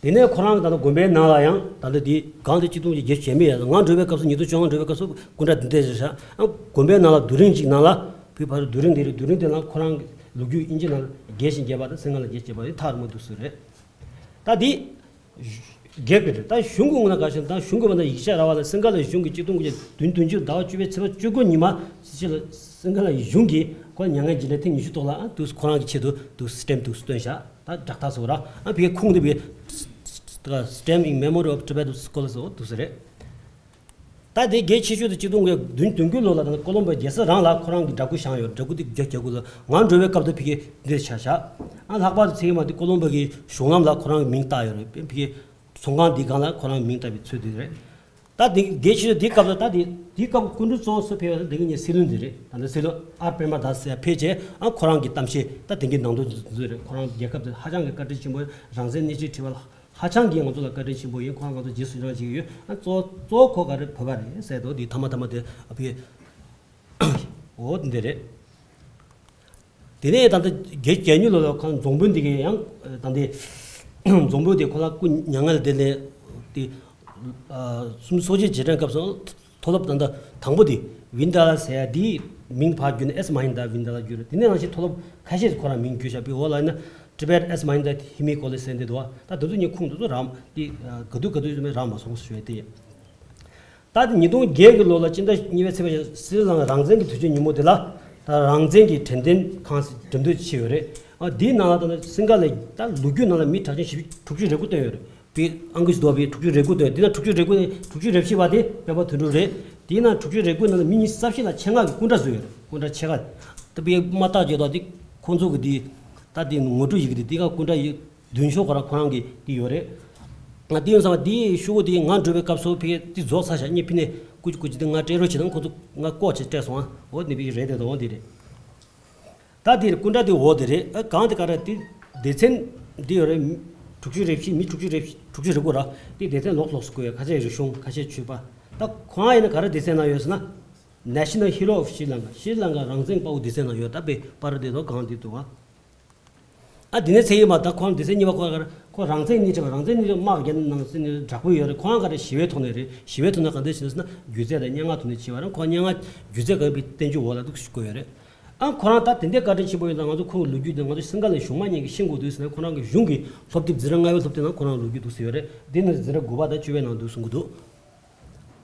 དེ་ནས་ཁོ་རང་གི་ད་ལྟ་དགོན་པའི་ནང་ལ་ཡང་ད་ལྟ་དེ་གང་དེ་གཅིག་སྟོང་བརྒྱད་བརྒྱ་བྱས་མེད་ཡ། ང་འགྲོ་བའི་སྐབས་སུ་ཉིས་སྟོང་བཅོ་ལྔ་འགྲོ་བའི་སྐབས་སུ་སྐུ་འདྲ་འདི་འདྲ་རེད་བཞག་ཨ་དགོན་པའི་ནང་ལ་རྡོ་རིང་གཅིག་ནང་ལ་བུ་ཕ་རུ་རྡོ་རིང་དེ་རེད། རྡོ་རིང་དེ་ལ་ཁོ་རང་གི་ལོ་རྒྱུས་དབྱིན་ཇི་ནང་རྒྱས་ཤིང་རྒྱས་པ་དང་སིང་ག་ལ་རྒྱས་བྱས་པ་དེ་ཐག་རིང་པོ་འདུག་སེ་རེད། ད་འདི་རྒྱས་པ་རེད། ད་གཞུང་གི་ངོས་ནས་ག་ཤེད་ད་གཞུང་གི་ངོས་ནས་ཡིག་ཆ་ར་བ་ལ་སིང་ག་ལ་གཞུང་གི་གཅིག་སྟོང་དགུ་བརྒྱ་བདུན་ཅུ་དོན་བདུན་ཟླ་བ་བཅུ་པའི་ཚེས་པ་བཅུ་དགུ་ཉིན་མ་སི་ལ་སིང་ག་ལ་གཞུང་གིས་ཁོ་མྱ་ངན་རྗེས་དྲན་ཐེངས་ཉི་ཤུ་ཐོག་ལ་ཨ་དུ་ཁོ་རང་གི་ཆེད་དུ་དུ་སི་ཊེམ་དུ་བཏོན་བཞག་ད་སྦྲག་རྟགས་སོགས་ར་ཨ་བི་ཁུངས་དེ་བི་Stamp in memory of Tibet scholars འོ་དུ་སི་རེད། ད་དེ་གལ་ཆེ་ཤོས་དེ་གཅིག་སྟོང་དགུ་བརྒྱ་བདུན་ཅུ་དོན་དགུ་ལོ་ལ་ད་ཀོ་ལོམ་བོ་རྒྱལ་ས་རང་ལ་ཁོ་རང་གི་འདྲ་སྐུ་བཞེངས་ཡོད། འདྲ་སྐུ་དེ་བརྒྱ་གྱ་དགུ་ལ་ང་འགྲོ་བའི་སྐབས་དུ་ཕི་གེ་འདིར་ཆ་བཞག་ཨ་ལྷག་པར་དུ་ཚེ་གི་མ་དེ་ཀོ་ལོམ་བོ་གི་གཞུང་ལམ་ལ་ཁོ་རང་གི་མིང་བཏགས་ཡོད་རེད། ཕི་གེ་ཚོང་ཁང་འདི་སྒང་ལ་ཁོ་རང་གི་མིང་བཏགས་པའི་ཚུལ་དེ་རེད། ད་དེ་གལ་ཆེ་ཤོས་དེའི་སྐབས་ལ་ད་དེ་དེའི་སྐབས་སྐུ་མགྲོན་གཙོ་བོ་སུ་ཕེབས་ཡོད་ན་དེ་གི་ངའི་སྲིད་བློན་དེ་རེད། ད་ལྟ་སྲིད་བློན་ཨར་པྲེ་མ་དཱ་སི་ཕེབས་རྗེས་ཨ་ཁོ་རང་གི་གཏམ་བཤད་ད་དེ་གི་ནང་དོན་དེ་ཚོ་རེད། ཁོ་རང་རྒྱལ་ཁབ་དེ་ཧ་ཅང་གི་བཀའ་དྲིན་ཆེན་པོ་རང་བཙན་སྣེ་ཁྲིད་ཁྲིད་པ་ལ་ཧ་ཅང་གི་ང་ཚོ་ལ་བཀའ་དྲིན་ཆེན་པོ་ཡིན། ཁོ་རང་ང་ཚོ་རྗེས་སུ་ཡི་རང་བྱེད་ཀྱི་ཡོད། ཨ་གཙོ་གཙོ་བོ་ཁོ་ག་རེ་བོད་པ་རེད་ཟེར་དོ་དེ་ཐ་མ་ཐ་མ་དེ་ཨ་ཕི་འོ་འདི་རེད། དེ་ནས་ད་ལྟ་བརྒྱད་བརྒྱད་ཉིས་ལོ་ལ་ཁོང་རྫོང་དཔོན་འདི་གས་ཡང་ད་ལྟའི་རྫོང་དཔོན་དེ་ཁོ་ལ་སྐུ་མྱ་ངན་ལས་འདས་ནས་དེ་སུམ་ཚོགས་ཆེན་རྗེས་དྲན་སྐབས་སུ་མཐོ་སློབ་ད་ལྟ་དང་པོ་དེ་ཝིན་ད་ལ་ཟེར་ཡ་དེའི་མིང་ཕར་བསྒྱུར་ནས་ཨེས་མ་ཧིན་ད་ཝིན་ད་ལ་བསྒྱུར། དེ་ནས་ནང་བཞིན་མཐོ་སློབ་ཁ་ཤས་ཁོ་རང་མིང་བསྒྱུར་བཞག་པའི་འོག་ལ་ཡིན་ན་Tibet S Mahinda Himi College ཟེར་འདི་འདུག་བ། ད་དེ་ཚོ་གཉིས་ཁུངས་དེ་ཚོ་རག་དེ་ག་དུས་ག་དུས་ཡོད་མེད་རག་མ་སོང་ཞུ་ཡ་དེ། ད་དེ་ཉིས་སྟོང་བརྒྱད་ཀྱི་ལོ་ལ་སྤྱི་ཟླ་གཉིས་པའི་ཚེས་པ་ཞིག་སི་རི་ལང་ཀ་རང་བཙན་གྱི་དུས་ཆེན་ཉིན་མོ་དེ་ལ་ད་རང་བཙན་གྱི་དྲན་རྟེན་ཁང་འགྲེམས་སྟོན་བྱས་ཡོད་རེད། ཨ་དེའི་ནང་ལ་ད་ནི་སིང་ག་ལའི་ད་ལོ་རྒྱུས་ནང་ལ་མི་གྲགས་ཅན་བཞི་བཅུ་དྲུག་ཅུ་རེ་དགུ་བཏོན་ཡོད་རེད། པའི་ཨང་ཀི་སྡོད་པའི་དྲུག་ཅུ་རེ་དགུ་བཏོན། དེ་ན་དྲུག་ཅུ་རེ་དགུ་ནས་དྲུག་ཅུ་རེ་བཞི་བ་དེ་སྤེན་པ་དོན་གྲུབ་རེད། དེའི་ནང་དྲུག་ཅུ་རེ་དགུ་ནང་ལ་མི་ཉི་ཤུ་རྩ་བཞི་ལ་ཆེད་མངགས་ཀྱི་སྐུ་འདྲ་བཟོས་ཡོད་རེད། སྐུ་འདྲ་ཕྱེད་ཀ་ད་པའི་མ་བརྟག་བྱས་དོགས་དེ་ཁོང་ཚོ་གི་དེ་ད་དེ་ངོ་སྤྲོད་ཡི་གེ་དེ་དེ་ག་སྐུ་འདྲ་ཡི་མདུན་ཤོག་ཁོ་རང་ཁོ་རང་གི་དེ་ཡོད་རེད། ང་དེ་ཡོང་ཙང་དེའི་ཤོག་གུ་དེ་ང་འགྲོ་བའི་སྐབས་སུ་ཕ་གི་དེ་རྫོགས་ཚར་ཤག་ངས་ཕ་ནས་སྐུ་མཁྱེན་སྐུ་མཁྱེན་དེ་ང་སྤྲད་རོགས་བྱེད་དང་། ཁོ་ཚོ་ང་ལྐོག་བྱས་སྤྲད་སོང་ཨ། འོ་དེ་ནས་ཕ་གི་རེད་དེ་དོ་འོ་དེ་རེད། ད་དེ་སྐུ་འདྲ་དེ་འོ་དེ་རེད། ཨ་གང་དེ་ག་རེད། དེ་སྡེ་ཚན་འདི་ཡོད་རེད། དྲུག་ཅུ་རེ་བཞི། མི་དྲུག་ཅུ་རེ་བཞི། དྲུག་ཅུ་རེ་དགུ་ར། དེ་སྡེ་ཚན་ལོགས་ལོགས་སུ་བཀོད་ཡོད། ཁ་ཤས་རིག་གཞུང་། ཁ་ཤས་ཆོས་པ། ད་ཁོང་ཡིན་ན་ག་རེ་སྡེ་ཚན་ནང་ཡོད་ཟེར་ན། National Hero of Sri Lanka། ཤྲི་ལང་ཀ་རང་བཙན་དཔའ་བོ་སྡེ་ཚན་ནང་ཡོད། ད་པའི་པར་དེ་དོ་གང་དེ་འདུག་ཨ། ཨ་དེ་ནས་ཚེ་ཡི་མ་ད་ཁོང་སྡེ་ཚན་གཉིས་པ་ཁོ་ག་རེ། ཁོ་རང་བཙན་སྣེ་ཁྲིད་པ། རང་བཙན་སྣེ་ཁྲིད་དམག་རྒྱག་ནང་སེ་ནས་དྲག་པོ་ཡོད་རེད། ཁོང་ག་རེ་ཞི་བའི་ཐོག་ནས་རེད། ཞི་བའི་ཐོག་ནས་གང་འདྲ་བྱས་ཟེར་ན་སྒྱུ་རྩལ་དང་སྙན་ངག་ཐོག་ནས་བྱས་པ་རེད། ཁོང་སྙན་ངག་སྒྱུ་རྩལ་གང་པའི་བསྟན་བཅོས་འོག་ལ་འདུག་ཞུ་དགོས་ཡོད་རེད། ཨ་ཁོ་རང་ད་དེ་འདྲའི་བཀའ་དྲིན་ཆེན་པོ་ཡིན་ཙང་ང་ཚོ་ཁོང་གི་ལོ་རྒྱུས་དེ་ང་ཚོ་སིང་ག་ལའི་གཞུང་མང་གཉིས་ཀྱིས་ཤེས་དགོས་འདུག་ཟེར་ན། ཁོ་རང་གི་གཞུང་གི་སློབ་དེབ་འཛིན་གྲྭ་ལྔ་པའི་སློབ་དེབ་ནང་ཁོ་རང་གི་ལོ་རྒྱུས་འདུག་ཟེར་ཡོད་རེད། འདི་ནི་འཛིན་གྲྭ་དགུ་པ་དང་བཅུ་པའི་ནང་འདུག་གསུང་གི་འདུག་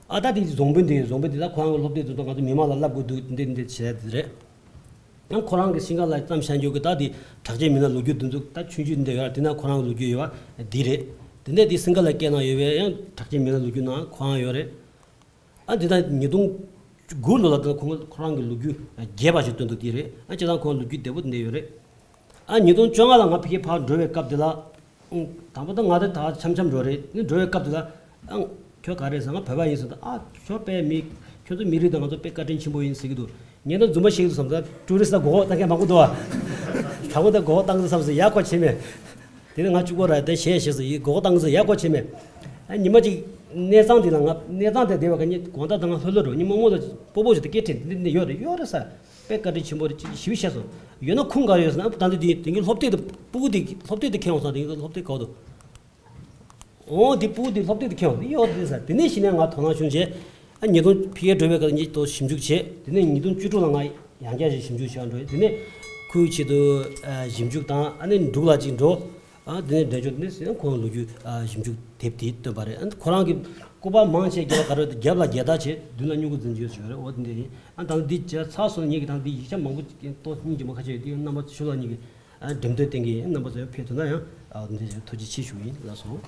ཨ་ད་དེ་བཟང་པོ་འདི་བཟང་པོ་འདི་ད་ཁོ་རང་གི་སློབ་དེབ་དེ་ཚོ་ང་ཚོ་མི་མང་ལ་བསླབ་དགོས་འདུག་འདི་འདི་བྱས་དེ་རེད། ཡང་ཁོ་རང་གི་སིང་ག་ལ་བརྩམས་བཞག་རྒྱུ་གི་ད་དེ་གྲགས་ཅན་མི་སྣ་ལོ་རྒྱུས་འདི་ཚོ་ད་ཆུང་ཆུང་འདི་ཡོད་ར། དེ་ན་ཁོ་རང་གི་ལོ་རྒྱུས་ཡོད་པ་འདི་རེད། དེ་ནས་དེ་སིང་ག་ལ་སྐད་ནང་ཡོད་པའི་ཡང་གྲགས་ཅན་མི་སྣ་ལོ་རྒྱུས་ནང་ཁོ་རང་ཡོད་རེད། ཨ་འདི་ད་ཉིས་སྟོང་དགུ་ལོ་ལ་ད་ཁོང་ཁོ་རང་གི་ལོ་རྒྱུས་རྒྱས་པ་ཞིག་སྟོན་འདུག་དེ་རེད། ཨ་སྤྱིར་བཏང་ཁོང་ལོ་རྒྱུས་བདེ་པོ་འདི་ཡོད་རེད། ཨ་ཉིས་སྟོང་བཅོ་ལྔ་ལ་ང་ཕ་གིར་ཕར་འགྲོ་བའི་སྐབས་དེ་ལ། ཨང་། དང་པོ་ད་ང་དེ་ད་འཆམ་འཆམ་འགྲོ་རེད། ནི་འགྲོ་བའི་སྐབས་དེ་ལ། ཨང་། ཁྱོད་ག་རེ་ཟེར། ང་བོད་པ་ཡིན་ཟེར། ད་ཨ་ཁྱོད་དཔེ་མི་ཁྱོད་ཚོ་མི་རིགས་དང་ང་ཚོ་དཔེ་བཀའ་དྲིན་ཆེན་པོ་ཡིན་ཟེར་གྱི་འདུག་ངས་ད་རྫུན་མ་བཤད་ཀྱི་འདུག་བསམ་ས། ཊུ་རི་སི་ལ་མགོ་སྐོར་བཏང་མཁན་མང་པོ་འདུག་ཨ། དྲང་པོ་ད་མགོ་སྐོར་བཏང་འདུག་བསམ་སོང་། ཡག་པོ་བྱས་མེད། དེ་ནས་ང་གཅིག་པོ་ར་དེ་བྱས་བྱས་སོང་། ཡིན་མགོ་སྐོར་བཏང་གི་འདུག་ཡག་པོ་བྱས་མེད། ཨ་ཉི་མ་གཅིག་གནས་ཚང་དེ་ལ་ང་གནས་ཚང་དེ་བསྡད་པ་ག་ཉིད་དགོང་དག་ད་ང་ལྷོད་ལྷོད་འགྲོ། ཉི་མ་རྨོ་མོ་ལ་སྤོ་སྤོ་བྱས་ཏེ་སྐད་འཕྲིན་འདི་འདི་ཡོད་རེད། ཡོད་རེད་ས། དཔེ་བཀའ་དྲིན་ཆེན་པོ་རེད། ཅིག་ཞིབ་བཤད་སོང་། ཡོད་ན་ཁུངས་ག་ཡོད་ཟེར་ན། ད་འདི་དེ་དེང་གི་སློབ་དེབ་དེ་སྤུ་གུ་དེ་སློབ་དེབ་དེ་ཁྱེར་འོང་ས། དེང་གི་སློབ་དེབ་ག་པར་འདུག་འོ་དེ་སྤུ་གུ་དེ་སློབ་དེབ་དེ་ཁྱེར་འོང་། དེ་ཡོད་རེད་ཟེར། དེ་ནས་གཞི་ནས་ང་དོ་སྣང་བྱུང་བྱས། ཨ་ཉིས་སྟོང་ཕ་གིར་འགྲོ་བའི་སྐབས་ཉིད་དུ་ཞིབ་འཇུག་བྱས། དེ་ནས་ཉིས་སྟོང་བཅུ་དྲུག་ལ་ང་ཡང་བསྐྱར་ཞིག་ཞིབ་འཇུག་བྱེད་འགྲོ། དེ་ནས་ཁོའི་ཆེད་དུ་ཨ་ཞིབ་འཇུག་དང་། ཨ་ནི་འབྲུག་ལ་ཅིག་འགྲོ། ཨ་དེ་ནས་འབྲས་ལྗོངས་དེ་ནས་ཁོང་ལོ་རྒྱུས་ཨ་ཞིབ་འཇུག་དེབ་དེ་བཏོན་པ་རེད། ཨ་ཁོ་རང་གི་སྐུ་པར་མང་ཆེ་རྒྱབ་ལ་ག་རེ་རྒྱབ་ལ་རྒྱལ་དར་བྱས། མདུན་ལ་སྨྱུ་གུ་འཛིན་རྒྱུ་ཞིག་ཡོད་རེད། འོ་དེ་འདྲ་ཡིན། ཨ་ད་འདི་བྱས་ཚར་སོང་། ངེད་ཀྱི་ད་འདི་ཡིག་ཆ་མང་པོ་ཏོག་སྙིང་རྗེ་མོ་ཁ་ཤས་ཡོད། དེ་རྣམ་པ་ཚོ་ལ་ངེད་ཀྱི་ཨ་འགྲེམས་སྟོན་སྟོན་གྱི་ཡིན། རྣམ་པ་ཚོ་ཡང་ཕེབས་ཐུབ་ན་ཡང་། ཨ་འདི་འདྲ་ཐུགས་རྗེ་ཆེ་ཞུ་གི་ཡིན། ལགས་སོ།